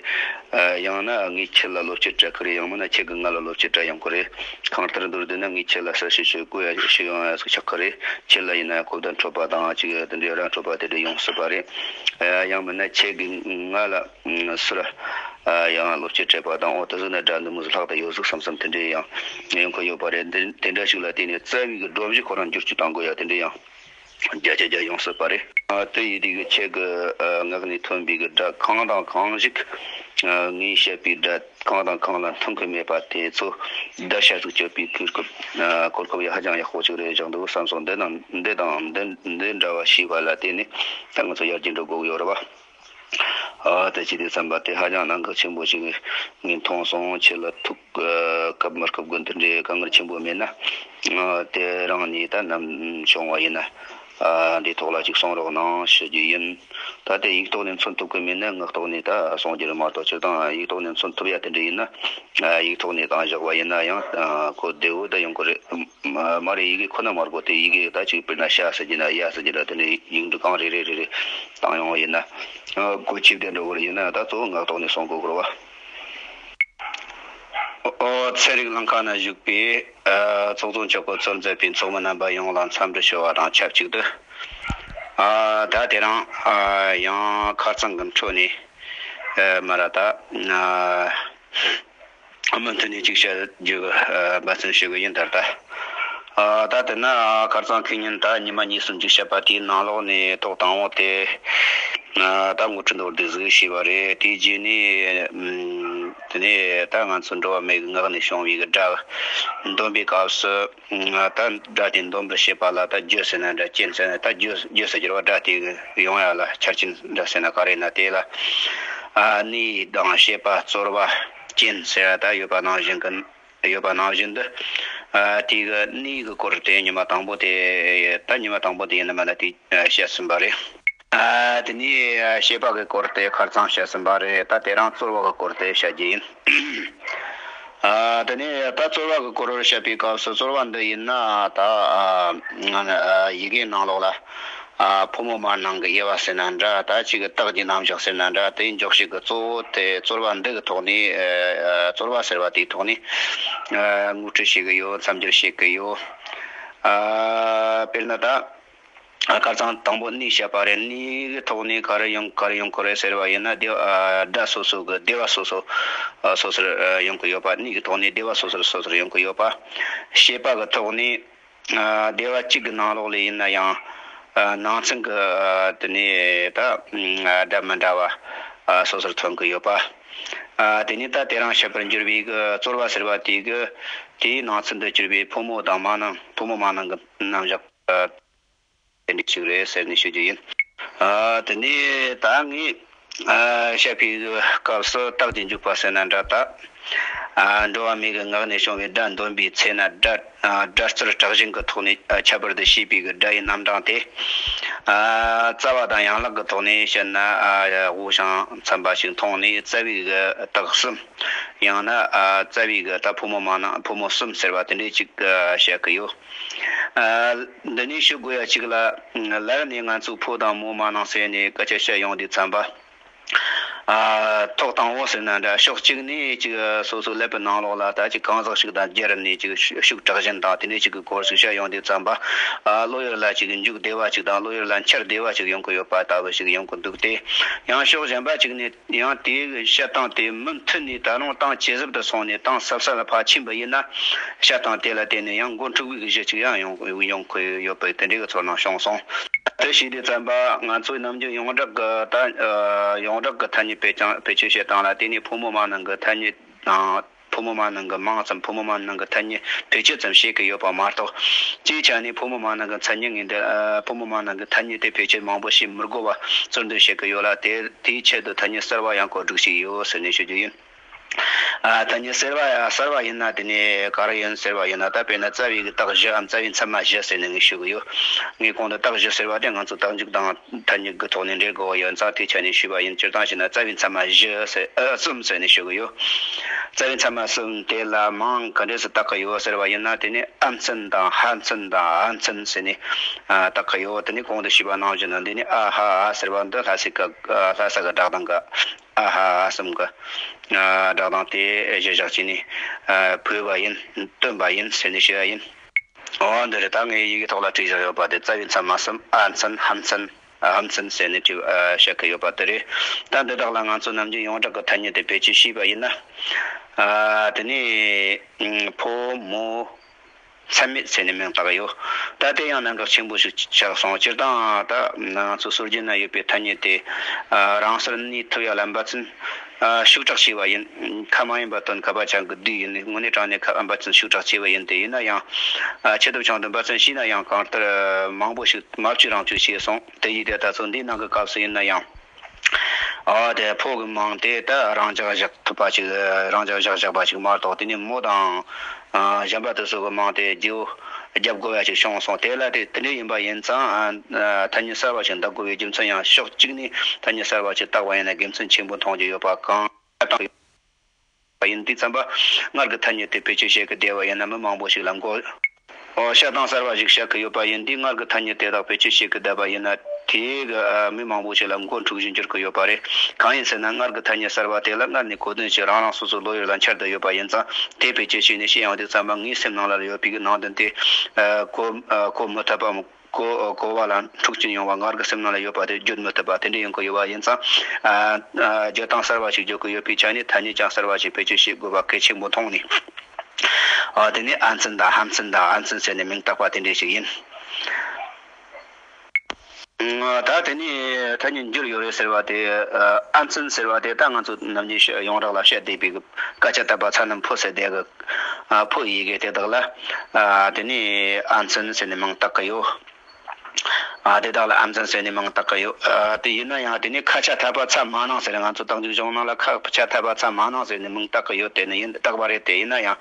ཨ། ཡང་ན་ངས་ཁྱེད་ལ་བློ་སྐྱེད་སྤྲད་ཀྱི་རེད། ཡང་མིན་ན་ཁྱེད་ཀྱིས་ང་ལ་བློ་སྐྱེད་སྤྲད་ཡོང་གི་རེད། གང་ལྟར་མདོར་བསྡུས་ན་ངས་ཁྱེད་ལ་གསལ་བཤད་ཞུ་དགོས་ཡ་ཞུ་ཡོང་ཡ་ཟིག་ཆགས་ཀྱི་རེད། ཁྱེད་ལ་ཡིན་ན་གོ་བརྡ་འཕྲོད་པ་དང་ཅིག་དེ་འདྲའི་ར་འཕྲོད་པ་དེ་འདྲ་ཡོང་སྲིད་པ་རེད། ཨ། ཡང་མིན་ན་ཁྱེད་ཀྱིས་ང་ལ་ཟུར། ཨ། ཡང་བློ་སྐྱེད་སྤྲད་པ་དང་། འོ། དེ་ཟིག་ན་སྒྲ་འདི་མོ་ཟིག་ལྷག་བསྡད་ཡོད་ཟིག་བསམ་བསམ་དེ་འདྲའི་ཡང་ཡོང་གི་ཡོད་པ་རེད། འདི་དེ་འདྲ་ཞིག་ལ་བརྟེན་ནས་རྩ་བའི་གི་སྒྲོམ་གཞི་ཁོ་རང་བསྒྱུར་བཅོས་གཏང་དགོས་ཡ་དེ་འདྲའི་ཡང་། བརྒྱ་ཆ་བརྒྱ་ཡོང་སྲིད་པ་རེད། ཨ། དེ་ཡིན་དུས་ཀྱི་ཁྱེད་ཀྱི། ཨ། ངག་ནས་ཐོན་པའི་གི་སྒྲ་གང་དང་གང་ཞིག་ཨ། ངས་བཤད་པའི་སྒྲ་གང་དང་གང་ལ་མཐུན་གྱི་མེད་པ་དེ་ཚོ་བརྡར་ཤ་ཟིག་གཅོད་པའི་གོ་སྐབས། ཨ། གོ་སྐབས་ཡ་ཧ་ཅང་ཡག་པོ་ཞིག་རེད་བཞག་འདུག་བསམ་སོང་། འདི་དང་འདི་དང་འདི་འདི་འདྲ་བ་ཞིག་པ་ལ་བརྟེན་ནས་ད་ང་ཚོ་ཡར་རྒྱས་འགྲོ་དགོས་ཀྱི་ཡོད་རེད་པ། ཨ་ད་ཅི་དེ་བསམ་པ་དེ་ཧ་ཅང་གནད་འགག་ཆེན་པོ་ཞིག་ངས་མཐོང་སོང་། ཁྱེད་ལ་ཐུག་སྐབས་མི་སྐབས་དགོན་དུ་འདྲེ་དཀའ་ངལ་ཆེན་པོ་མེད་ན། དེ་རང་ནས་ད་ནམ་བྱུང་བ་ཡིན་ན། འདི་ཐོག་ལ་ཅིག་གསུང་རོགས་གནང་ཞུ་རྒྱུ་ཡིན། ད་དེ་ཡིག་ཐོག་ནས་མཚོན་ཐུབ་ཀྱི་མེད་ན་ངག་ཐོག་ནས་ད་གསུང་རྒྱུ་རེད་མ་གཏོགས། སྤྱིར་བཏང་ཡིག་ཐོག་ནས་མཚོན་ཐུབ་ཡ་དེ་འདྲ་ཡིན་ན། ཡིག་ཐོག་ནས་བཏང་བཞག་པ་ཡིན་ན་ཡང་གོ་བདེ་བོ་ད་ཡོང་གི་རེད། མ་རེད། ཡི་གེ་ཁོ་ན་མ་དགོས་ཏེ། ཡི་གེ་ད་ཅིག་དཔེར་ན་ཤ་ཟེར་གྱི་ན་ཡ་ཟེར་གྱི་ན་དེ་འདྲ་ཡིག་འབྲུ་གང་རེ་རེ་རེ་རེ་བཏང་ཡོང་བ་ཡིན་ན། གོ་ཆིབས་དེ་འགྲོ་གི་རེད། ཡིན་ན་ད་གཙོ་བོ་ངག་ཐོག་ནས་གསུང་དགོས་ཀྱི་རེད་བ། ཨོ། ཚན་རིག་ལམ་ཁ་ན་བཞུགས་པའི་ཚོགས་གཙོ་མཆོག་གི་གཙོ་མཛད་པའི་ཚོགས་མི་རྣམ་པ་ཡོངས་ལ་འཚམས་འདྲི་ཞུ་བ་དང་ཆབས་ཅིག་ཏུ། ད་དེ་རིང་ཡང་ཁ་རྩང་གི་འཕྲོ་ནས་མ་ར་ད་མུ་མཐུད་ནས་ཅིག་བཤད་རྒྱུ་འབད་བརྩོན་ཞུ་གི་ཡིན། ད་ལྟ་ད་དེ་ན་ཁ་རྩང་ཁེ་ཉིན་ད་ཉི་མ་གཉིས་གསུམ་ཅིག་བཤད་པ་དེའི་ནང་ལོགས་ནས་ཐོག་དང་པོ་དེ། ད་ངོ་སྤྲོད་མདོར་བསྡུས་ཟིག་བྱས་པ་རེད། དེའི་རྗེས་ནས་དེ་ནས་ད་ང་ཚོ་འགྲོ་བ་མི་གི་ངག་ནས་བྱུང་བའི་གི་སྒྲ་འདོན་པའི་སྐབས་སུ། ད་སྒྲ་དེ་འདོན་པར་བྱེད་པ་ལ་ད་རྒྱུ་ཟེར་ན་འདྲ། རྐྱེན་ཟེར་ན། ད་རྒྱུ་རྒྱུ་ཟེར་གྱི་རེད་བ། སྒྲ་དེ་གི་ཡོང་ཡ་ལ་ཆ་རྐྱེན་འདྲ་ཟེར་ན་ག་རེ་ཡིན་ན། དེ་ལ་ཨ་གནས་དང་བྱེད་པ། རྩོལ་བ། རྐྱེན་ཟེར་ཡ་ད་ཡོད་པ་ནང་བཞིན་གི། ཡོད་པ་ནང་བཞིན་དུ། ཨ་དེ་གི་གནས་གི་སྐོར་དེ་ཉི་མ་དང་པོ་དེ། ད་ཉི་མ་དང་པོ་དེ་ཡིན་ན་མིན་ན་དེ་བཤད་ཟིན་པ་རེད། ཨ་དེ་ནས་བྱེད་པ་གི་སྐོར་དེ་ཁ་རྩང་བཤད་ཟིན་པ་རེད། ད་དེ་རིང་རྩོལ་བ་གི་སྐོར་དེ་བཤད་རྒྱུ་ཡིན། ཨ་དེ་ནས་ད་རྩོལ་བ་གི་སྐོར་བཤད་པའི་སྐབས་སུ། རྩོལ་བ་འདི་ཡིན་ན་ད་ཨ་ཡི་གེའི་ནང་ལོགས་ལ། ཨ་ཕོ་མོ་མ་ནིང་གི་དབྱེ་བ་ཟེར་ན་འདྲ། ད་ཅིག་གི་རྟགས་ཀྱི་རྣམ་གཞག་ཟེར་ན་འདྲ། དེའི་འཇོག་བྱེད་ཀྱི་གཙོ་བོ་དེ་རྩོལ་བ་འདི་གི་ཐོག་ནས། ཨ་རྩོལ་བ་ཟེར་བ་དེའི་ཐོག་ནས། ཨ་ངོ་སྤྲོད་བྱེད་ཀྱི་ཡོད། མཚམས་སྦྱོར་བྱེད་ཀྱི་ཡོད། ཨ་དཔེར་ན་ད་ཨ་ཁ་རྩང་དང་པོ་གནས་བཤད་པ་རེད། གནས་ཀྱི་ཐོག་ནས་ག་རེ་ཡོང་ག་རེ་ཡོང་གི་རེད་ཟེར་བ་ཡིན་ན། སྡེ་ཨ་སྒྲ་སོ་སོ་གི་སྡེ་བ་སོ་སོ་ཨ་སོ་སོར་ཨ་ཡོང་གི་ཡོད་པ། གནས་ཀྱི་ཐོག་ནས་སྡེ་བ་སོ་སོར་སོ་སོར་ཡོང་གི་ཡོད་པ། བྱེད་པ་གི་ཐོག་ནས། ཨ་སྡེ་བ་གཅིག་གི་ནང་ལོགས་ལ་ཡིན་ན་ཡང་། ཨ་ནང་ཚན་གྱི་ཨ་དེ་ནས་ད་ཨ་སྒྲ་མི་འདྲ་བ་ཨ་སོ་སོར་ཐོན་གྱི་ཡོད་པ། ཨ་དེ་ནས་ད་དེ་རིང་བཤད་པར་འགྱུར་བའི་གི་རྩོལ་བ་ཟེར་བ་དེ་གི་དེའི་ནང་ཚན་དུ་གྱུར་པའི་ཕོ་མོ་དང་མ་ནིང་། ཕོ་མོ་མ་ནིང་གི་རྣམ་གཞག་ཨ་དེ་འདྲ་ཞིག་རེད་ཟེར་ནས་ཞུ་རྒྱུ་ཡིན། ཨ་དེ་ནས་ད་ངས་ཨ་བཤད་པའི་སྐབས་སུ་རྟགས་ཀྱི་འཇུག་པ་ཟེར་ན་འདྲ། ད་ཨ་འགྲོ་བ་མི་གི་ངག་ནས་བྱུང་བའི་སྒྲ་འདོན་པའི་ཚེ་ན། སྒྲ་ཨ་སྒྲ་རྩལ་དྲག་ཞན་གྱི་ཐོག་ནས་ཨ་ཁྱད་པར་དུ་བྱས་པའི་གི་སྒྲ་ཡི་རྣམ་གྲངས་དེ། ཨ་རྩ་བ་དང་ཡན་ལག་གི་ཐོག་ནས་བཤད་ན། ཨ་དབུགས་ཞིང་འཚམ་པ་ཞིག་མཐོང་ནས་རྩ་བའི་གི་རྟགས་གསུམ། ཡང་ན་ཨ་རྩ་བའི་གི་ད་ཕོ་མོ་མ་ནིང་ཕོ་མོ་གསུམ་ཟེར་བ་དེ་འདྲའི་ཅིག་ཨ་བཤད་གི་ཡོད། ཨ་འདི་ནས་ཞུ་དགོས་ཡ་གཅིག་ལ། ལར་ནས་ང་ཚོས་ཕོ་དང་མོ་མ་ནིང་ཟེར་ནས་སྐད་ཆ་བཤད་ཡོང་དུས་ཙམ་པ། ཨ་ཐོག་དང་པོ་ཟེར་ན་འདྲ། ཕྱོགས་གཅིག་ནས་ཅིག་སོ་སོའི་ཀླད་པའི་ནང་ལོགས་ལ་ད་ཅིག་གང་ཟག་ཞིག་དང་སྦྱར་ནས་ཅིག་ཤུགས་དྲག་ཞན་དང་དེ་འདྲའི་ཅིག་གི་སྐོར་ཞིག་བཤད་ཡོང་དུས་ཙམ་པ། ཨ་བློ་ཡུལ་ལ་ཅིག་འཇུག་བདེ་བ་ཅིག་དང་། བློ་ཡུལ་ལ་འཆར་བདེ་བ་ཅིག་ཡོང་གི་ཡོད་པ་ལྟ་བུ་ཞིག་ཡོང་གི་འདུག་སྟེ། ཡང་ཕྱོགས་གཞན་པ་ཅིག་ནས། ཡང་དེའི་བཤད་སྟངས་དེ་མུ་མཐུད་ནས་ད་རུང་གཏིང་ཇེ་ཟབ་ཏུ་སོང་ནས། གཏིང་ཟབ་ས་ལ་ཕར་ཕྱིན་པ་ཡིན་ན། བཤད་སྟངས་དེ་ལ་བརྟེན་ནས་ཡང་མགོ་འཁྲུག་པའི་གཞི་ཅིག་ཡང་ཡོང་ཡོང་གི་ཡོད་པའི་དེ་འདྲའི་གི་ཚོར་སྣང་བྱུང་སོང་། དེ་བྱས་དུས་ཙམ་པ་ང་ཚོའི་ནམ་རྒྱུན་ཡོངས་གྲགས་ཀྱི་ད་ཨ་ཡོངས་གྲགས་ཀྱི་ཐ་སྙད་བེད་ཀྱང་བེད་སྤྱོད་བྱེད་སྟངས་ལ་བརྟེན་ནས། ཕོ་མོ་མ་ནིང་གི་ཐ་སྙད་དང་། ཕོ་མོ་མ་ནིང་གི་མིང་ཙམ། ཕོ་མོ་མ་ནིང་གི་ཐ་སྙད་བེད་སྤྱོད་ཙམ་བྱེད་ཀྱི་ཡོད་པ་མ་གཏོགས། སྤྱིའི་ཆ་ནས་ཕོ་མོ་མ་ནིང་གི་མཚན་ཉིད་ངེས་འདི། ཨ་ཕོ་མོ་མ་ནིང་གི་ཐ་སྙད་དེ་བེད་སྤྱོད་མང་པོ་བྱེད་མི་དགོས་པ་གཙོར་འདོན་བྱེད་ཀྱི་ཡོད་ལ། དེ་དེའི་ཆེད་དུ་ཐ་སྙད་གསར་བ་ཡང་གོ་སྒྲིག་བྱས་ཡོད་ཟེར་ནས་ཞུ་རྒྱུ་ཡིན། ཨ་ཐ་སྙད་གསར་བ་ཡང་གསར་བ་ཡིན་ན་དེ་ནས་ག་རེ་ཡིན་ཟེར་བ་ཡིན་ན། ད་དཔེར་ན་རྩ་བའི་གི་རྟགས་བཞི་འམ་རྩ་བའི་མཚན་མ་བཞི་ཟེར་ནས་ངས་ཞུ་གི་ཡོད། ངས་གོང་དུ་རྟགས་བཞི་ཟེར་བ་དེ་ང་ཚོ་རྟགས་འཇུག་དང་ཐ་སྙད་ཀྱི་ཐོག་ནས་འགྲེལ་དགོས་པ་ཡིན་ཙང་། དེའི་ཆ་ནས་ཞུས་པ་ཡིན། སྤྱིར་བཏང་བྱས་ན་རྩ་བའི་མཚན་མ་བཞི་ཟེར། ཨ་གསུམ་ཟེར་ནས་ཞུ་གི་ཡོད། རྩ་བའི་མཚན་མ་གསུམ་དེ་ལ་མིང་ག་འདྲས་སུ་བཏགས་ཀྱི་ཡོད་ཟེར་བ་ཡིན་ན། དེ་ནི་ཨ་མཚན་དང་ཧ་མཚན་དང་འ་མཚན་ཟེར་ནས་ཨ་བཏགས་ཀྱི་ཡོད། དེ་ནི་གོང་དུ་ཞུས་པ་ནང་བཞིན་དུ། འདི་ནི་ཨ་ཧ་འ་ཟེར་བ་འདི་ལྷ་སའི་གི་ཨ་ལྷ་ས་གི་སྒྲ་གདངས་གི་ཨ་ཧ་འ་གསུམ་གི་ཨ་སྒྲ་གདངས་དེ་གཞིར་བཞག་བྱས་ནས་ཨ་བོས་པ་ཡིན། བཏོན་པ་ཡིན་ཟེར་ནས་ཞུ་བ་ཡིན། འོ་འདི་རེད། ད་ངས་ཡི་གེ་ཐོག་ལ་བྲིས་བཞག་ཡོད་པ་དེ་རྩ་བའི་མཚན་མ་གསུམ། ཨ་མཚན། ཧ་མཚན། ཧ་མཚན་ཟེར་ནས་བྲིས་ཨ་བཤད་ཀྱི་ཡོད་པ་དེ་རེད། ད་འདི་དག་ལ་ང་ཚོ་ནམ་རྒྱུན་ཡོངས་གྲགས་ཀྱི་ཐ་སྙད་དེ་བེད་སྤྱོད་བྱས་པ་ཡིན་ན། ཨ་དེ་ནས་ཕོ་མོ་མཚན་མེད་ཟེར་ནས་མིང་བཏགས་ཡོད། ད་དེ་ཡང་གནད་འགག་ཆེན་པོ་ཞིག་ཆགས་སོང་། སྤྱིར་བཏང་ད་ང་ཚོ་སྲོལ་རྒྱུན་ན་ཡོད་པའི་ཐ་སྙད་དེ་ཨ་རང་སར་གནས་ཐུབ་ཡ་ལ་འབད་བརྩོན་ཨ་ཤུགས་དྲག་བྱས་པ་ཡིན། ཁ་མ་ཡིན་པ་དོན་ཁ་པ་ཅན་གྱི་བསྡུས་ཡིན། དངོས་གནས་དྲང་གནས་ཁ་འབད་བརྩོན་ཤུགས་དྲག་བྱས་པ་ཡིན། དེ་ཡིན་ན་ཡང་ཨ་ཆེ་སྟོབས་ཆུང་དུ་འབད་བརྩོན་བྱས་ན་ཡང་གང་ལྟར་མང་པོ་ཞིག་མ་བཅོས་རང་བཅོས་བྱས་སོང་། དེ་ཡིན་དུས་ད་ཚོ་འདིའི་ནང་གི་སྐབས་སུ་ཡིན་ན་ཡང་། ཨ་དེ་ཕོ་གི་མིང་དེ་ད་རང་འཇགས་བཞག་ཐུབ་པ་ཅིག་རང་འཇགས་བཞག་བཞག་པ་ཅིག་མ་གཏོགས། དེ་ནས་མོ་དང་ཨ་གཞན་པ་དེ་ཚོ་གི་མིང་དེ་བརྗེ་བོ་རྒྱབ་དགོས་ཡ་ཅིག་བྱུང་སོང་། དེ་ལ་དེ་དེ་འདྲ་ཡིན་པ་ཡིན་ཙང་། ཨ་ཐ་སྙད་གསར་བ་ཞིག་འདོགས་དགོས་པའི་རྒྱུ་མཚན་ཡང་ཕྱོགས་གཅིག་ནས་ཐ་སྙད་གསར་བ་ཞིག་བཏགས་པ་ཡིན་ན་དགེ་མཚན་ཆེན་པོ་མཐོང་རྒྱུ་ཡོད་པ་གང་ཡིན་དུས་ཙམ་པ། སྔར་གྱི་ཐ་སྙད་དེ་བེད་སྤྱོད་བྱེད་ཀྱི་བསྡད་པ་ཡིན་ན་མི་མང་པོ་ཞིག་ལ་མགོ། ཨོ་བཤད་སྟངས་གསར་བ་ཞིག་བཤད་ཀྱི་ཡོད་པ་ཡིན་དུས། སྔར་གྱི་ཐ་སྙད་དེ་དག་བེད་སྤྱོད་བྱེད་ཀྱི་བསྡད་པ་ཡིན་ན། དེ་གི་ཨ་མི་མང་པོ་ཞིག་ལ་མགོ་འཁྲུག་བཞིན་འགྱུར་གྱི་ཡོད་པ་རེད། གང་ཡིན་ཟེར་ན། སྔར་གྱི་ཐ་སྙད་གསར་བ་དེ་ལ་སྔར་ནས་གོ་དོན་ཞིག་རང་རང་སོ་སོའི་བློ་ཡུལ་ལ་འཆར་བསྡད་ཡོད་པ་ཡིན་ཙང་། དེ་བེད་སྤྱོད་བྱས་ནས་བཤད་ཡོང་དུས་ཙམ་པ། ངའི་སེམས་ནང་ལ་ཡོད་པའི་གི་ནང་དོན་དེ་ཨ་གོ་ཨ་གོ་མི་ཐུབ་པའམ། གོ་གོ་བ་ལ་འཁྲུག་རྐྱེན་ཡོང་བ། སྔར་གྱི་སེམས་ནང་ལ་ཡོད་པ་དེ་བརྗོད་མི་ཐུབ་པ་དེ་འདྲ་ཡོང་གི་ཡོད་པ་ཡིན་ཙང་། ཨ་ཨ་བརྗོད་སྟངས་གསར་བ་ཞིག་བརྗོད་ཀྱི་ཡོད་པའི་ཆ་ནས། ཐ་སྙད་ཀྱང་གསར་བ་ཞིག་བེད་སྤྱོད་བྱེད་དགོས་པ་གལ་ཆེན་པོ་མཐོང་ནས། ཨ་དེ་ནས་ཨ་མཚན་དང་ཧ་མཚན་དང་ཨ་མཚན་ཟེར་ནས་མིང་བཏགས་པ་དེ་འདྲ་ཞིག་ཡིན། ཨ་ད་དེ་ནས་ཐ་སྙད་འགྱུར་ཡོད་རེད་ཟེར་བ་དེ། ཨ་མཚན་ཟེར་བ་དེ་ད་ང་ཚོ་ནམ་རྒྱུན་ཡོངས་གྲགས་ལ་བཤད་བསྡད་པའི་གི་སྐད་ཆ་དག་པ་ཚ་ལམ་ཕོ་ཟེར་བསྡད་གི། ཨ་ཕོ་ཡི་གེ་དེ་དག་ལ། ཨ་དེ་ནས་ཨ་མཚན་ཟེར་ནས་མིང་བཏགས་གི་ཡོད། ཨ་དེ་དག་ལ་ཨ་མཚན་ཟེར་ནས་མིང་བཏགས་ཀྱི་ཡོད། ཨ་དེ་ཡིན་ན་ཡང་དེ་ནས་ཁ་ཆ་ཐ་པ་ཚ་མ་ནང་ཟེར། ང་ཚོ་རྟགས་འཇུག་གཞུང་ནང་ལ་ཁ་ཆ་ཐ་པ་ཚ་མ་ནང་ཟེར་ནས་མིང་བཏགས་ཀྱི་ཡོད། དེ་ནི་ཡིན་བཏགས་པ་རེད། དེ་ཡིན་ན་ཡང་ཨ་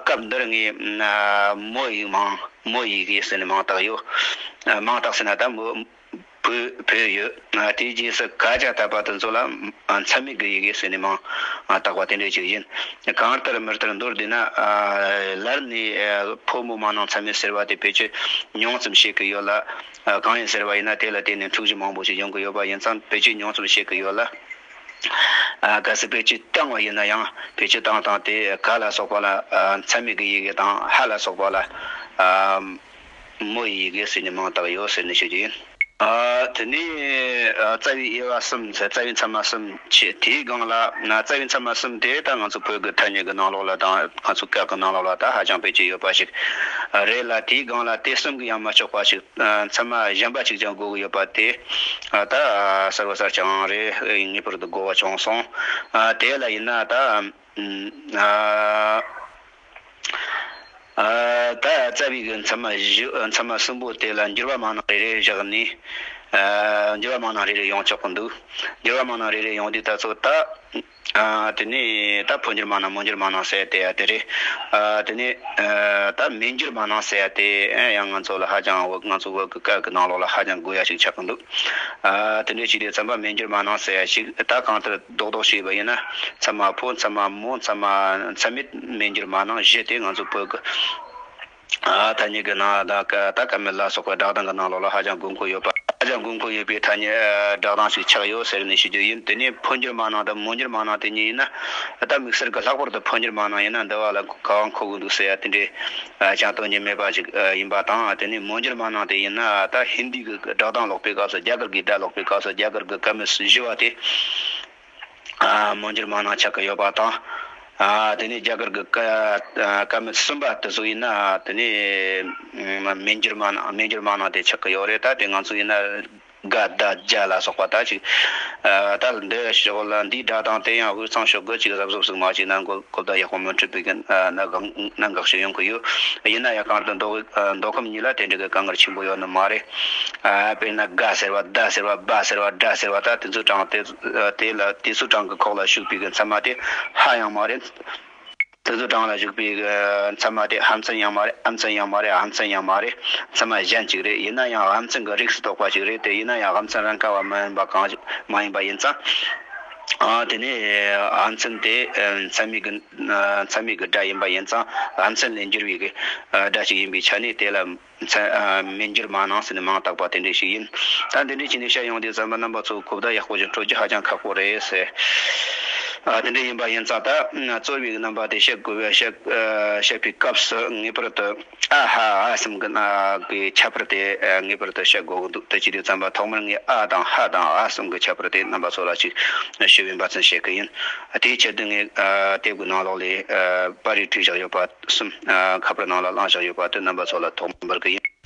སྐབས་འདིར་ངས་ཨ་མོ་ཡི་མིང་མོ་ཡི་གེ་ཟེར་ནས་མིང་བཏགས་ཡོད། ཨ་མིང་བཏགས་ཟེར་ན་ད་མོ་བོད་བོད་ཡོད། ཨ་དེའི་རྗེས་སུ་ཁ་ཆ་ཐ་པ་དེ་ཚོ་ལ་ཨ་མཚན་མེད་ཀྱི་ཡི་གེ་ཟེར་ནས་མིང་ཨ་བཏགས་པ་དེ་འདྲ་ཅིག་ཡིན། གང་ལྟར་མི་ལྟར་མདོར་བསྡུས་ན། ཨ་ལར་ནས་ཨ་ཕོ་མོ་མ་ནང་མཚན་མེད་ཟེར་བ་དེ་བེད་སྤྱོད་ཉུང་ཙམ་བྱེད་ཀྱི་ཡོད་ལ། ཨ་གང་ཡིན་ཟེར་བ་ཡིན་ན། དེ་ལ་བརྟེན་ནས་འཁྲུག་གཞི་མང་པོ་ཞིག་ཡོང་གི་ཡོད་པ་ཡིན་ཙང་བེད་སྤྱོད་ཉུང་ཙམ་བྱེད་ཀྱི་ཡོད་ལ། ཨ་གལ་སྲིད་བེད་སྤྱོད་བཏང་བ་ཡིན་ན་ཡང་། བེད་སྤྱོད་བཏང་སྟངས་དེ་ག་ལ་སོགས་པ་ལ་ཨ་མཚན་མེད་ཀྱི་ཡི་གེ་དང་། ཧ་ལ་སོགས་པ་ལ་ཨ་མོ་ཡི་ཡི་གེ་ཟེར་ནས་མིང་བཏགས་ཡོད་ཟེར་ནས་ཞུ་རྒྱུ་ཡིན། ཨ་དེ་ནས་ཨ་རྩ་བའི་དབྱེ་བ་གསུམ་ཟེར། རྩ་བའི་མཚན་མ་གསུམ་བྱས། དེའི་སྒང་ལ་ན་རྩ་བའི་མཚན་མ་གསུམ་དེ་ད་ང་ཚོ་བོད་ཀྱི་ཐ་སྙད་ཀྱི་ནང་ལོགས་ལ་དང་། ང་ཚོ་སྐད་ཀྱི་ནང་ལོགས་ལ་ད་ཧ་ཅང་བེད་སྤྱོད་ཡོད་པ་ཞིག་རེད་ལ། དེའི་སྒང་ལ་དེ་གསུམ་གྱིས་ཡང་མི་ཆོག་པ་ཞིག་ཨ་མཚན་མ་གཞན་པ་ཅིག་ཀྱང་དགོས་ཀྱི་ཡོད་པ་དེ། ཨ་ད་གསལ་བོ་གསལ་རྐྱང་རེད། ངེས་པར་དུ་དགོས་པ་བྱུང་སོང་། ཨ་དེ་ལ་ཡིན་ན་ད་ཨ་ཨ་ད་རྩ་བའི་གི་མཚན་མ་བཞི། མཚན་མ་གསུམ་པོ་དེ་ལ་འགྱུར་བ་མ་ནིང་རེ་རེ་བཞག་ནས། ཨ་འགྱུར་བ་མ་ནིང་རེ་རེ་ཡོང་ཆོག་གི་འདུག་འགྱུར་བ་མ་ནིང་རེ་རེ་ཡོང་དུས་ད་ཚོ་ད། ཨ་དེ་ནས་ད་ཕོ་འགྱུར་མ་ནིང་མོ་འགྱུར་མ་ནིང་ཟེར་དེ་ཡ་དེ་རེད། ཨ་དེ་ནས་ཨ་ད་མེ་འགྱུར་མ་ནིང་ཟེར་ཡ་དེ་ཨ་ཡང་ང་ཚོ་ལ་ཧ་ཅང་བོད། ང་ཚོ་བོད་ཀྱི་སྐད་ཀྱི་ནང་ལོགས་ལ་ཧ་ཅང་དགོས་ཡ་ཞིག་ཆགས་ཀྱི་འདུག་ཨ་དེ་འདྲ་ཞིག་དེ་ཙམ་པ་མེ་འགྱུར་མ་ནིང་ཟེར་ཡ་ཞིག་ད་གང་ལྟར་རྡོག་རྡོག་ཞིག་ཡོད་པ་ཡིན་ན། མཚན་མ་ཕོ། མཚན་མ་མོ། མཚན་མ་མཚན་མེད་མེ་འགྱུར་མ་ནིང་བཞི་དེ་ང་ཚོ་བོད་ཀྱི་ཨ་ཐ་སྙད་ཀྱི་ནང་ད་ཀ་ད་ཀ་མད་ལ་སོགས་པའི་སྒྲ་གདངས་ཀྱི་ནང་ལོགས་ལ་ཧ་ཅང་དགོས་མཁོ་ཡོད་པ། ཧ་ཅང་དགོས་མཁོ་ཡོད་པའི་ཐ་སྙད་སྒྲ་གདངས་ཤིག་ཆགས་ཡོད་ཟེར་ནས་ཞུ་རྒྱུ་ཡིན། དེ་ནས་ཕོ་འགྱུར་མ་ནིང་དང་མོ་འགྱུར་མ་ནིང་དེ་གཉིས་ཡིན་ན། ད་དམིགས་བསལ་གྱི་ལྷག་པར་དུ་ཕོ་འགྱུར་མ་ནིང་ཡིན་ན་འདི་བ་ལ་གང་མཁོ་གི་འདུག་ཟེར་ཡ་དེ་འདྲའི་ཨ་ཅང་དོན་གཉེར་མེད་པ་ཞིག་ཨ་ཡིན་པ་དང་། དེ་ནས་མོ་འགྱུར་མ་ནིང་དེ་ཡིན་ན། ད་ཧིན་དི་གི་སྒྲ་གདངས་ཀློག་པའི་སྐབས་སུ། རྒྱ་གར་གྱི་སྒྲ་ཀློག་པའི་སྐབས་སུ་རྒྱ་གར་གྱི་ཀ་མད་བཞི་བ་དེ། ཨ་མོ་འགྱུར་མ་ནིང་ཆགས་ཀྱི་ཡོད་པ་དང་། ཨ་དེ་ནས་རྒྱ་གར་གྱི་ཀ་ཀ་མད་གསུམ་པ་དེ་ཚོ་ཡིན་ན། དེ་ནས་མེ་འགྱུར་མ་ནིང་མེ་འགྱུར་མ་ནིང་དེ་ཆགས་ཀྱི་ཡོད་རེད། ད་དེ་ང་ཚོ་ཡིན་ན་ག་ད་ཇ་ལ་སོགས་པ་ད་ཅིག་ཨ་ད་འདི་ཞོག་ལ་འདིའི་སྒྲ་གདངས་དེ་ཡང་དབུས་གཙང་ཕྱོགས་གི་ཅིག་གཟབ་གཟབ་ཟིག་མ་བྱས་ན་གོ་གོ་བརྡ་ཡག་པོ་མི་འཕྲོད་པའི་གི་ཨ་གནད་འགག་གནད་འགག་ཞིག་ཡོང་གི་ཡོད། ཡིན་ན་ཡང་གང་ལྟར་མདོ་དབུས་ཨ་མདོ་ཁམས་གཉིས་ལ་དེ་འདྲ་གི་དཀའ་ངལ་ཆེན་པོ་ཡོད་ནི་མ་རེད། ཨ་དཔེར་ན་ག་ཟེར་བ། ད་ཟེར་བ། སྦ་ཟེར་བ། སྦྲ་ཟེར་བ། ད་དེ་ཚོའི་གྲངས་དེ་དེ་ལ་དེ་ཚོའི་གྲངས་ཀྱི་ཁོག་ལ་ཞུགས་པའི་གི་མཚན་མ་དེ་ཧ་ཡང་མ་རེད། དེ་ཚོའི་གྲངས་ལ་ཞུགས་པའི་གི་མཚན་མ་དེ་ཧ་མཚན་ཡང་མ་རེད། ཨ་མཚན་ཡང་མ་རེད། འ་མཚན་ཡང་མ་རེད། མཚན་མ་གཞན་ཅིག་རེད། ཡིན་ན་ཡང་འ་མཚན་གྱི་རིགས་སུ་གཏོགས་པ་ཞིག་རེད་དེ། ཡིན་ན་ཡང་འ་མཚན་རང་ག་བ་མ་ཡིན་པ་གང་ཞིག་མ་ཡིན་པ་ཡིན་ཙང་། ཨ་དེ་ནས་འ་མཚན་དེ་མཚན་མེད་ཀྱི་མཚན་མེད་ཀྱི་སྒྲ་ཡིན་པ་ཡིན་ཙང་། འ་མཚན་ལས་འགྱུར་བའི་གི་སྒྲ་ཞིག་ཡིན་པའི་ཆ་ནས་དེ་ལ་མཚན་མེ་འགྱུར་མ་ནིང་ཟེར་ནས་མིང་བཏགས་པ་དེ་འདྲ་ཞིག་ཡིན། ད་འདི་འདྲ་བྱས་ནས་བཤད་ཡོང་དུས་ཙམ་པ་རྣམ་པ་ཚོ་གོ་བརྡ་ཡག་པོ་ཞིག་འཕྲོད་རྒྱུ་ཧ་ཅང་ཁག་པོ་རེད་ཟེར། ཨ་དེ་འདྲ་ཡིན་པ་ཡིན་ཙང་། ད་རྩོལ་བའི་རྣམ་པ་དེ་བཤད་དགོས་པས། བཤད་བཤད་པའི་སྐབས་སུ་ངེས་པར་དུ་ཨ་ཧ་འ་གསུམ་གྱི་ཁྱད་པར་དེ་ངེས་པར་དུ་བཤད་དགོས་ཀྱི་འདུག་དེ་བྱེད་དུས་ཙམ་པ་ཐོག་མར་ངས་ཨ་དང་ཧ་དང་འ་གསུམ་གྱི་ཁྱད་པར་དེ་རྣམ་པ་ཚོ་ལ་ཅིག་ཞུ་བའི་འབད་བརྩོན་བྱེད་ཀྱི་ཡིན། དེའི་ཆེད་དུ་ངས་དེབ་ཀྱི་ནང་ལོགས་ལས་པར་རིས་བྲིས་བཞག་ཡོད་པ་གསུམ། ཁ་པར་ནང་ལ་བླངས་བཞག་ཡོད་པ་དེ་རྣམ་པ་ཚོ་ལ་ཐོག་མར་འབུལ་གྱི་ཡིན།